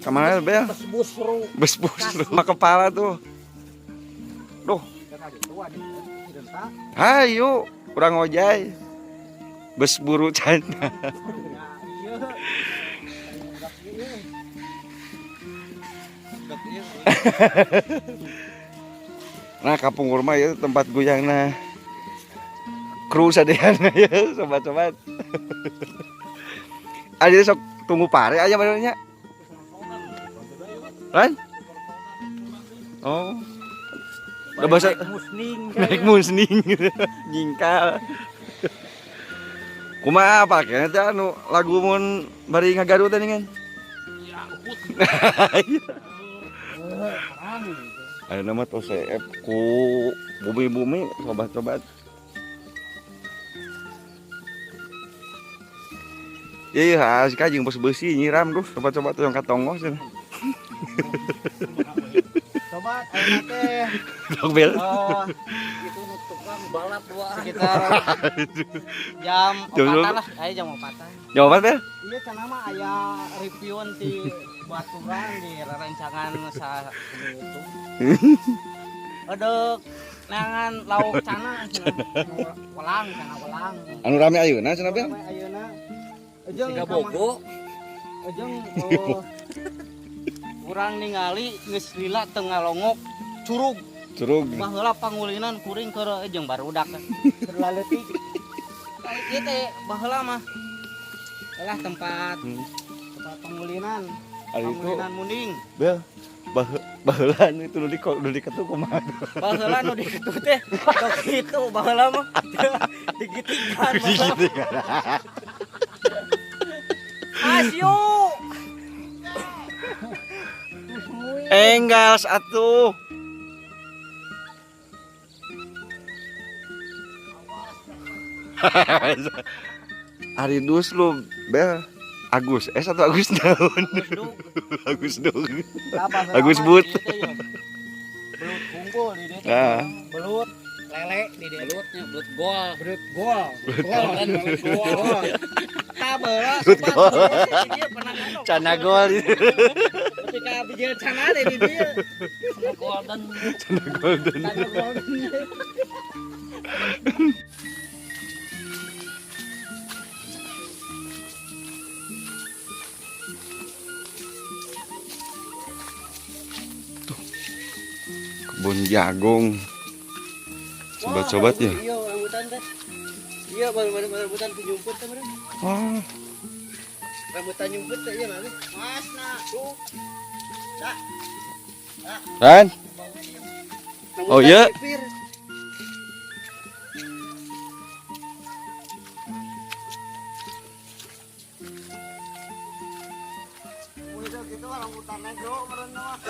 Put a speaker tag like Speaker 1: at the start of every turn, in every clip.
Speaker 1: Kemana, Bel?
Speaker 2: Bus
Speaker 1: Bus bus rumah kepala tuh. Duh. Hayu, kurang ojai. Bus buru canda. Nah, kampung rumah ya tempat goyangna kru sadayana ya, sobat-sobat. Aja sok tunggu pare aja barunya. Kan? Oh. Udah bahasa
Speaker 2: musning.
Speaker 1: Naik musning nyingkal. Kumaha pakainya teh anu lagu mun bari ngagaru teh kan? Ayo nama tos CF ku bumi-bumi sobat-sobat. Iya, asik aja bos besi nyiram tuh sobat-sobat tuh yang katonggo cenah.
Speaker 2: Sobat, ayeuna teh
Speaker 1: Dog bel.
Speaker 2: Itu nu tukang balap dua sekitar jam
Speaker 1: Jam
Speaker 2: 4 lah, aya jam 4.
Speaker 1: Jam 4 ya?
Speaker 2: Iya, cenah mah aya reviewan ti baturan di rerencangan sa itu. Edek nangan lauk cana cenah. Welang cana welang.
Speaker 1: Anu rame ayeuna cenah bel.
Speaker 2: Ayeuna jeung
Speaker 3: Siga bogo.
Speaker 2: Jeung urang ningali geus lila teu ngalongok curug.
Speaker 1: Curug.
Speaker 2: Baheula pangulinan kuring keur jeung barudak. Keur laleutik. Ieu teh baheula mah. Lah tempat tempat pangulinan.
Speaker 1: Ari itu
Speaker 2: Pangulinan munding.
Speaker 1: Bel. Baheula nu itu nu diketuk kumaha?
Speaker 2: Baheula nu dikitu teh. Tok kitu baheula mah. Digitikan baheula. Asyu.
Speaker 1: Enggal atuh. Ari dus lu Bel. Agus, satu Agus daun. Agus dong. Agus but.
Speaker 2: Belut unggul di dieu.
Speaker 1: Ah.
Speaker 2: Belut lele di dieu.
Speaker 3: Belutnya belut gol.
Speaker 2: Belut gol. Gol kan belut gol. Tabeula
Speaker 1: Belut gol.
Speaker 2: Di dieu pernah ngandok.
Speaker 1: Cana gol.
Speaker 2: Ketika bijil cana deh di dieu.
Speaker 3: Cana golden.
Speaker 1: Cana golden.
Speaker 2: Cana golden.
Speaker 1: Kebun jagung. Sobat-sobat ya.
Speaker 2: Iya, rambutan teh. Iya, baru rambutan nyumput teh, bro.
Speaker 1: Wah,
Speaker 2: Rambutan nyumput teh iya mah. Mas nah. Tuh.
Speaker 1: Ran. Oh, iya.
Speaker 2: Rambutan sipir. Udah gitu rambutan negro meureun mah.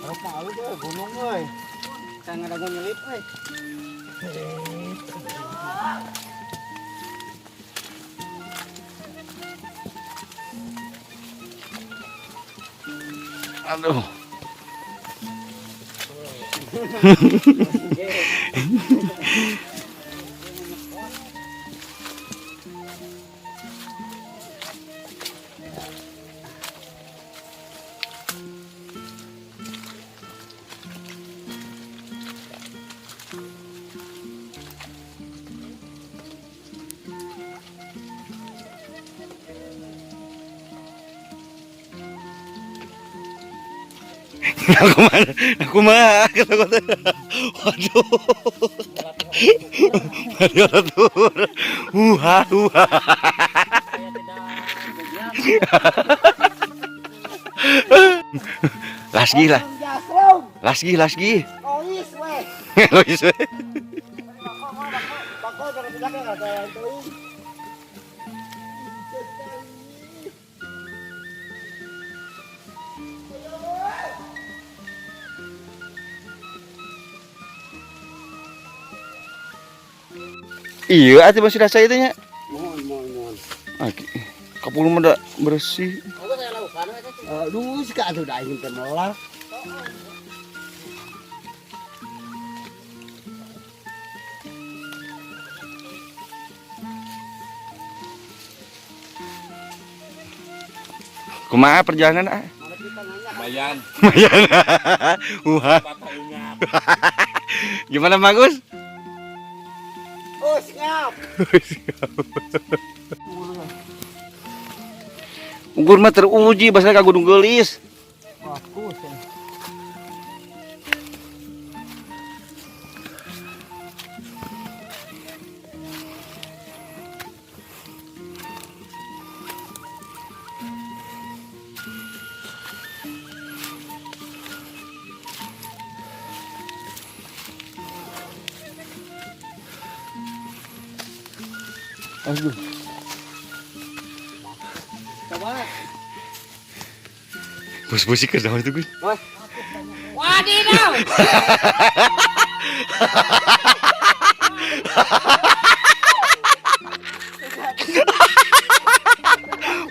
Speaker 2: Harap malu deh, gunung euy. Can ngadago nyelip euy.
Speaker 1: Aduh. Aku mana? Aku mah kata-kata. Waduh. Mari tur. Huha huha.
Speaker 2: Saya tidak
Speaker 1: Lasgi lah. Lasgi lasgi.
Speaker 2: Ois weh.
Speaker 1: Lois we.
Speaker 2: Bako jangan tidak ada yang teuing.
Speaker 1: Iya, atuh masih rasa itu nya.
Speaker 2: Mohon, mohon, mohon.
Speaker 1: Ah, kapul mah da bersih.
Speaker 2: Oh, saya lakukan we teh.
Speaker 4: Aduh, suka atuh da aing teh melar.
Speaker 1: Kumaha perjalanan ah?
Speaker 3: Lumayan.
Speaker 1: Lumayan. Wah. Gimana Magus?
Speaker 4: Oh, siap.
Speaker 1: Ukur mah teruji bahasa ka Gunung Geulis.
Speaker 2: Bagus ya.
Speaker 1: Aduh.
Speaker 2: Coba.
Speaker 1: Bos-bos keur naon itu, Gus?
Speaker 2: Wadidaw.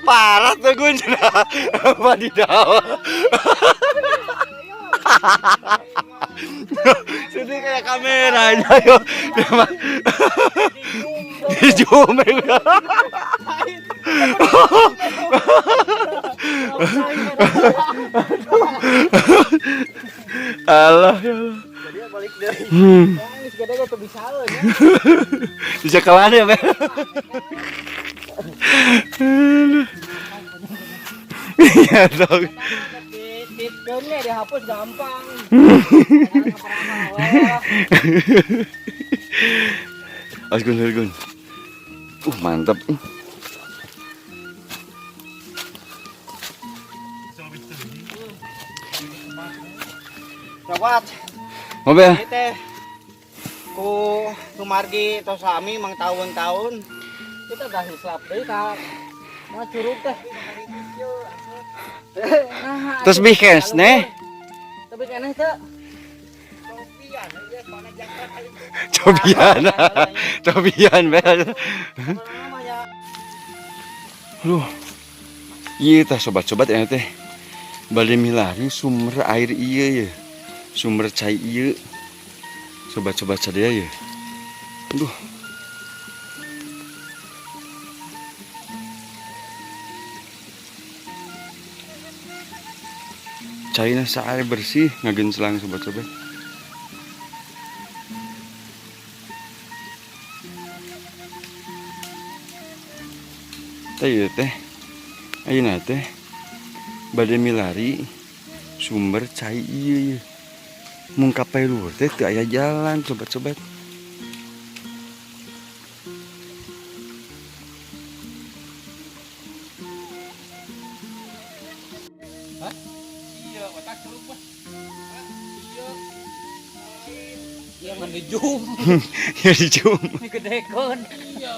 Speaker 1: Parah tuh Gun. Wadidaw. Sini kayak kamera aja yo. Di zoom. Allah ya Allah.
Speaker 2: Jadi balik deui. Geus gede ge teu bisaeun ya.
Speaker 1: Bisa kelar ya, Bel. Iya dong.
Speaker 2: Di dihapus gampang.
Speaker 1: Awas Gun, Gun. Mantap.
Speaker 2: Sobat,
Speaker 1: Mobil.
Speaker 2: ini teh ku kumargi tos sami mang tahun-tahun kita dah hislap deui ka mah curug teh. Nah,
Speaker 1: Terus bikes neh.
Speaker 2: Tapi keneh teu.
Speaker 1: Cobian. Cobian, Bel. Aduh. Iya tah sobat-sobat ini teh. Bade milari sumber air iya ya. Sumber cai iya. Sobat-sobat sadaya ya. Aduh. Caina air bersih ngagencelang sobat-sobat. Teh ieu teh. Ayeuna teh bade milari sumber cai ieu ye. Mung ka luhur teh teu aya jalan sobat-sobat.
Speaker 3: Iya, otak curug mah. Iya. Iya ngan di zoom.
Speaker 1: Ya di zoom.
Speaker 2: Digedekeun.
Speaker 3: Iya.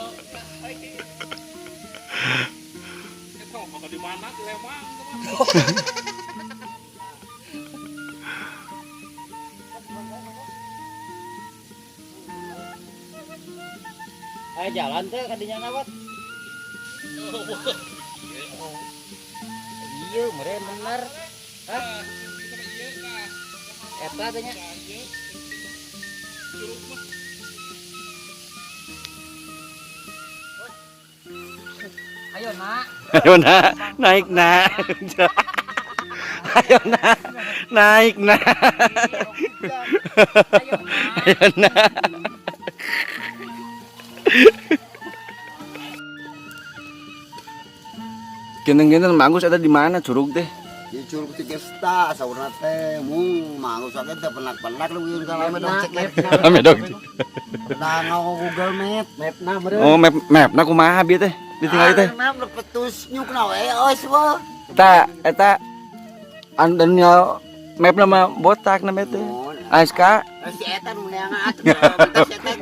Speaker 3: Eta mah di mana di Lembang.
Speaker 2: Ayo jalan teh ka dinya wat. Iya, meureun bener. Hah? Eta teh nya. Ayo nak.
Speaker 1: Ayo nak, naik nak. Ayo nak, naik nak.
Speaker 2: Ayo nak.
Speaker 1: Ayo nak. Genteng-genteng Mang Agus ada di mana curug teh?
Speaker 4: Di curug Cikesta saurna teh mung Mang Agus teh penak-penak lu ieu kana dong cek.
Speaker 1: Rame dong.
Speaker 4: Nah, Google Map.
Speaker 2: Mapna meureun.
Speaker 1: Oh, map mapna kumaha bieu teh? Ditinggali teh.
Speaker 4: Map lepetus nyukna we euy wah.
Speaker 1: Ta eta anu Daniel mapna mah botak na teh. ASK.
Speaker 4: Si eta nu neangan atuh si eta.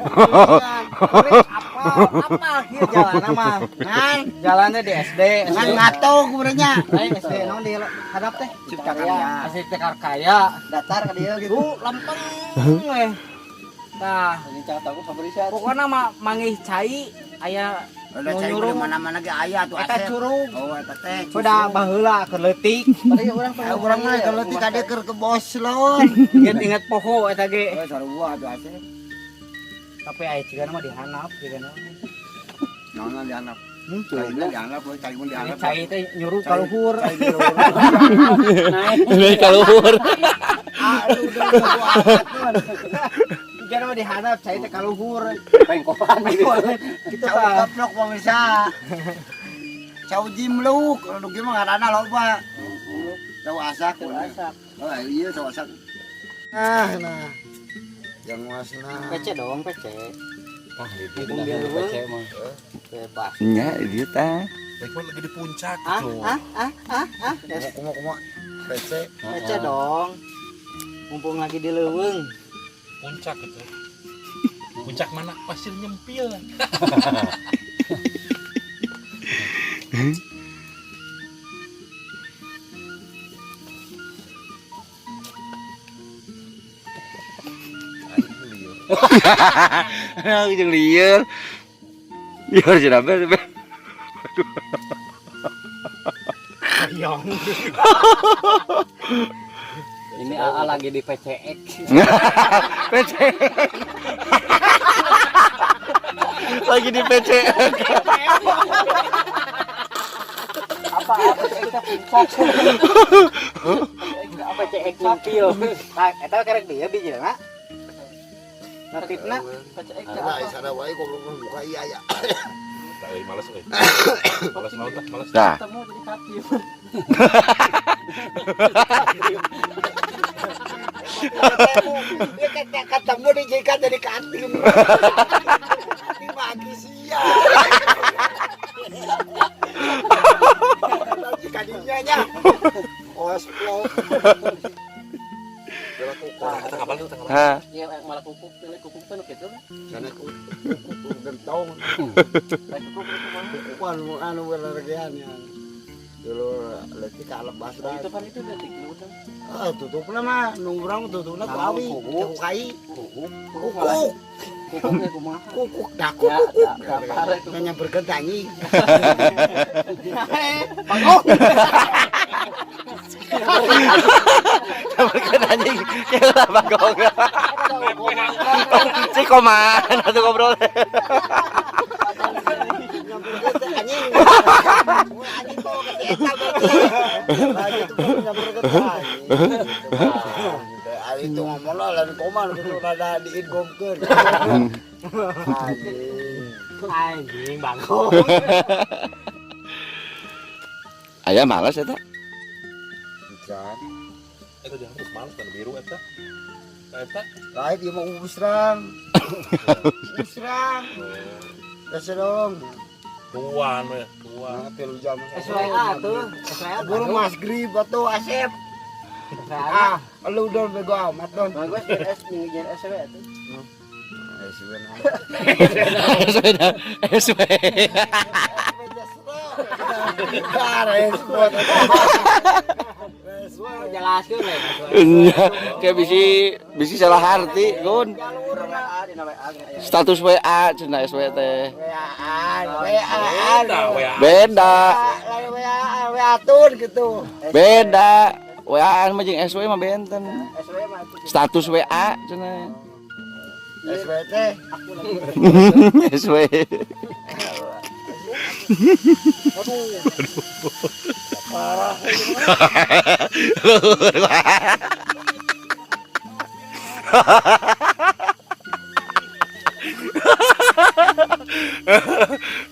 Speaker 2: Apa apa ieu jalanna mah.
Speaker 4: Ngan,
Speaker 2: Jalannya di SD.
Speaker 4: ngan ngato kumaha
Speaker 2: Ayo SD naon di hadap teh?
Speaker 4: Cipta Karya.
Speaker 2: Cipta Karya.
Speaker 4: Datar ka dieu gitu.
Speaker 2: Lempeng we. Tah, pokoknya mah manggih cai aya
Speaker 4: Ada cai di mana-mana ge aya tuh
Speaker 2: eta
Speaker 4: Asep.
Speaker 2: Curug.
Speaker 4: Oh, eta teh.
Speaker 2: Udah baheula keur leutik.
Speaker 4: Ayo urang mah kalau leutik kade keur ke boslon.
Speaker 2: Ingat-ingat poho eta ge.
Speaker 4: Oh, sarua atuh Asep.
Speaker 2: Tapi aya cigana mah dihanap cigana.
Speaker 4: Naon dihanap? Cai dihanap, cai mun dihanap.
Speaker 2: Cai teh nyuruh ka luhur.
Speaker 4: Cai di luhur.
Speaker 1: Naik ka luhur.
Speaker 4: Aduh, udah amat.
Speaker 2: Cigana mah dihanap cai teh ka luhur.
Speaker 4: Pengkolan
Speaker 2: gitu. Gitu
Speaker 4: Cau
Speaker 2: tah.
Speaker 4: goblok pemirsa. Cau jimluk, nu kieu mah ngaranna loba. Cau asak.
Speaker 2: Cau asak.
Speaker 4: Oh iya cau asak. Ah, nah. Yang masna.
Speaker 2: PC dong, PC.
Speaker 3: Tah,
Speaker 2: Mumpung dia leuweung. Bebas.
Speaker 1: Nya ieu tah.
Speaker 3: Baik lagi di puncak
Speaker 2: Ah,
Speaker 3: gitu.
Speaker 2: ah, ah, ah, ah.
Speaker 4: Kumaha kumaha. PC.
Speaker 2: PC dong. Mumpung lagi di leuweung.
Speaker 3: Puncak gitu. Puncak mana? Pasir nyempil.
Speaker 1: Jeung lieur. Lieur cenah be.
Speaker 2: Hoyong. Ini AA lagi di PCX.
Speaker 1: PC. Lagi di PC.
Speaker 2: Apa PCX teh puncak. Apa PCX nyempil. Tah, eta kerek dia bijilna. Notifna PCX teh
Speaker 4: Nah,
Speaker 2: apa?
Speaker 4: sana wae goblok buka iya ya.
Speaker 3: Tah, euy, males euy. Males naon tah, males.
Speaker 1: Tah.
Speaker 2: Ketemu jadi katim.
Speaker 4: Dia ketemu di JK jadi katim. Katim magi sia. Tapi kadinya nya. Osplok.
Speaker 3: Tah, kapal tuh, tah, kapal.
Speaker 1: Ha.
Speaker 2: Iya, malah kukuk, pilih kukuk teh nu kitu kan.
Speaker 4: Sana kukuk gentong.
Speaker 2: Kukuk kumaha?
Speaker 4: Kukuk anu anu berleregean ya. Dulu leutik kalep basah.
Speaker 2: Itu kan itu detik lu teh.
Speaker 4: Ah, tutupna mah nunggu urang tutupna ku awi,
Speaker 2: Kukuk.
Speaker 4: ku kai.
Speaker 2: Kukuk.
Speaker 4: Kukuk,
Speaker 2: Kukuk teh kumaha?
Speaker 4: kukuk, dah kukuk.
Speaker 2: Ya, da, da,
Speaker 4: Nyamperkeun tanyi.
Speaker 2: Bagong.
Speaker 1: Campurkeun anjing. Kela bagong. Si koman atuh ngobrol.
Speaker 4: Nyamperkeun teh anjing. Anjing bawa ke si eta berarti. Lagi tuh nyamperkeun teh anjing. Ari itu ngomong lah lain koman gitu rada diingkomkeun. Anjing.
Speaker 2: Anjing bagong.
Speaker 1: Aya males eta.
Speaker 4: Ikan.
Speaker 3: Eta jangan terus males dan biru eta. Eta
Speaker 4: Lain ieu mah usrang. Usrang. Geus dong.
Speaker 3: tuan we, tuan.
Speaker 4: Nah, 3 jam.
Speaker 2: SWA tuh, SWA
Speaker 4: Buru mas grip atuh Asep.
Speaker 2: SWA.
Speaker 4: Ah, lu don bego amat don.
Speaker 2: Bagus S jen SW tuh.
Speaker 4: SW nah.
Speaker 1: SW SW.
Speaker 4: Respon.
Speaker 2: Jelaskeun we.
Speaker 1: Nya, kayak bisi bisi salah arti, Gun. Status WA cenah SW teh.
Speaker 4: WA-an, WA-an.
Speaker 3: Eta WA.
Speaker 1: Beda,
Speaker 4: Lain WA-an, WA-tun gitu.
Speaker 1: beda. WA-an mah jeung SW mah benten.
Speaker 2: SW mah itu.
Speaker 1: Status WA cenah.
Speaker 4: SWT.
Speaker 2: Aku lagi.
Speaker 1: SW.
Speaker 4: Aduh. Parah.
Speaker 1: Luhur.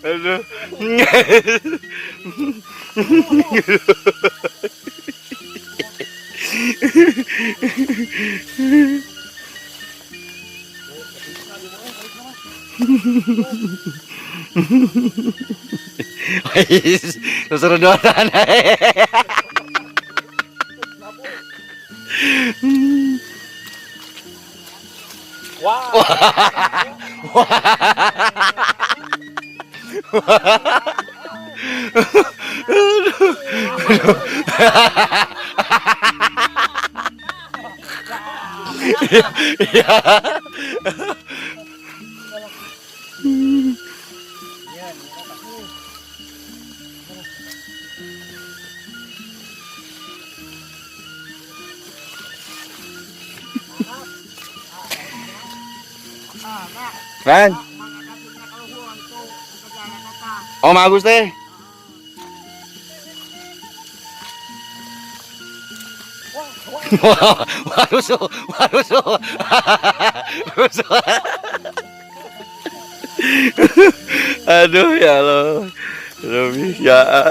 Speaker 1: Aduh. Wis, seserodotan.
Speaker 3: Wah.
Speaker 1: Iya. Ran. Om Agus teh. Wah, rusuh, wah, rusuh. Rusuh. Aduh ya Allah. Lebih ya.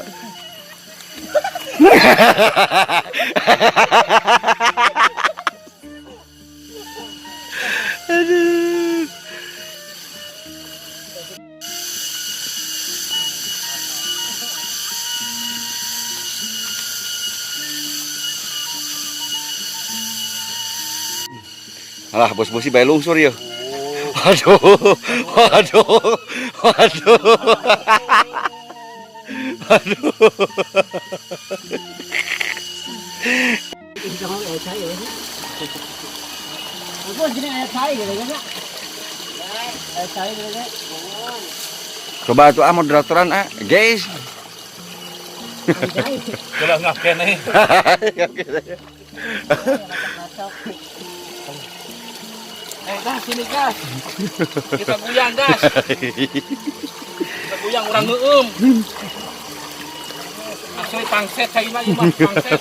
Speaker 1: Aduh. Alah, bos-bos sih bae lungsur ya. Aduh, aduh, aduh. Aduh. Coba tuh ah moderatoran ah, guys.
Speaker 3: Ulah ngap keneh. Gas sini gas. Kita goyang gas. Kita goyang urang ngeueum. Asli pangset caina ieu mah pangset.